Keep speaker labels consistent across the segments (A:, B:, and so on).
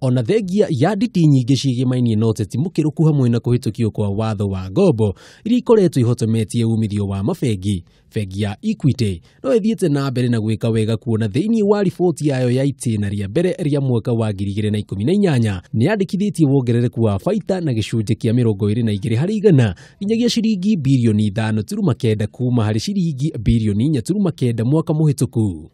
A: Ona thengia ya nditi nyingĩ ciĩgĩmainie na ũteti mũkĩrũku hamwe na kũhĩtũkio kwa watho wa ngombo iria ikoretwo ihotometie umithio wa mabengi, bengi ya Equity no ĩthiĩte na mbere na gwĩka wega kuona thĩinĩ wa riboti yayo ya itĩna rĩa mbere rĩa mwaka wa 2018 nĩ yandĩkithĩtie wongerereku wa baita na gĩcunjĩ kĩa 22 harĩ igana nginyagia ciringi birioni 5.9 kuma harĩ ciringi birioni 4.9 mwaka mũhĩtũku.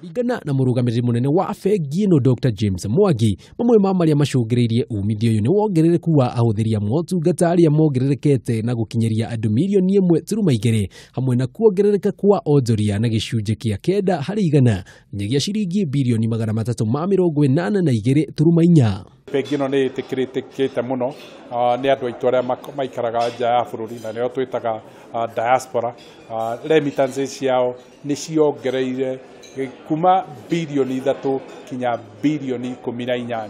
A: Ringana na mũrũgamĩrĩri mũnene wa bengi ĩno Dr. James Mwangi, mamwe ma marĩa macũngĩrĩirie umithio ũyũ nĩ wongerereku wa ahũthĩri a motungata arĩa mongererekete na gũkinyĩria andũ mirioni 1.2 hamwe na kuongerereka kwa onjoria na gĩcunjĩ kĩa 9 harĩ igana nginyagia ciringi birioni 382.4.
B: Bengi ĩno nĩ ĩtĩkĩrĩkĩte mũno nĩ andũ aitũ arĩa maikaraga nja ya bũrũri na nĩo twĩtaga diaspora. Remittances ciao nĩ ciongereire kuma birioni 3 kinya birioni 18.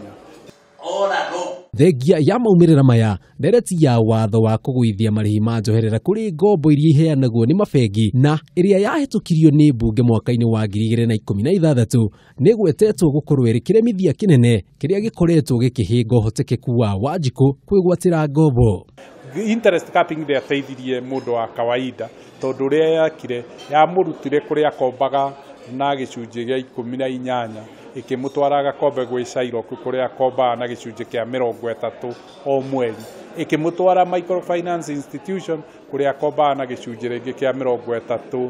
A: Thengia ya maumĩrĩra maya, ndereti ya watho wa kũgũithia marĩhi ma njoherera kũrĩ ngombo iria iheanagwo nĩ mabengi na ĩrĩa yahĩtũkirio nĩ mbunge mwaka-inĩ wa 2016 nĩ ĩgwetetwo gũkorwo ĩrĩ kĩremithia kĩnene kĩrĩa gĩkoretwo gĩkĩhĩnga ũhotekeku wa Wanjikũ kwĩgwatĩra ngombo.
B: Interest capping ndĩateithirie mũndũ wa kawaida tondũ ũrĩa yakire yamũrutire kũrĩa akombaga na gĩcunjĩ gĩa 18 ĩkĩmũtwara agakombe gwĩ Shylock kũrĩa akombaga na gĩcunjĩ kĩa 30 o mweri, ĩkĩmũtwara microfinance institution kũrĩa akombaga na gĩcunjĩ rĩngĩ kĩa 30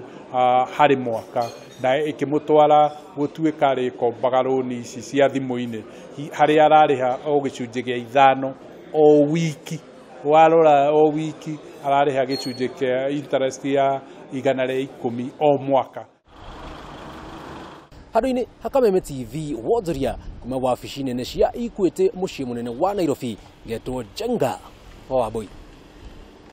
B: harĩ mwaka, na ĩkĩmũtwara gũtuĩka rĩkombaga rũni ici cia thimũ-inĩ harĩa ararĩha o gĩcunjĩ gĩa 5 o wiki. Warora o wiki ararĩha gĩcunjĩ kĩa interest ya 110 o mwaka.
A: Handũ-inĩ ha Kameme TV wonjoria kuma wabici nene cia Equity mũciĩ mũnene wa Nairobi, ngetwo Njenga wa Wambui.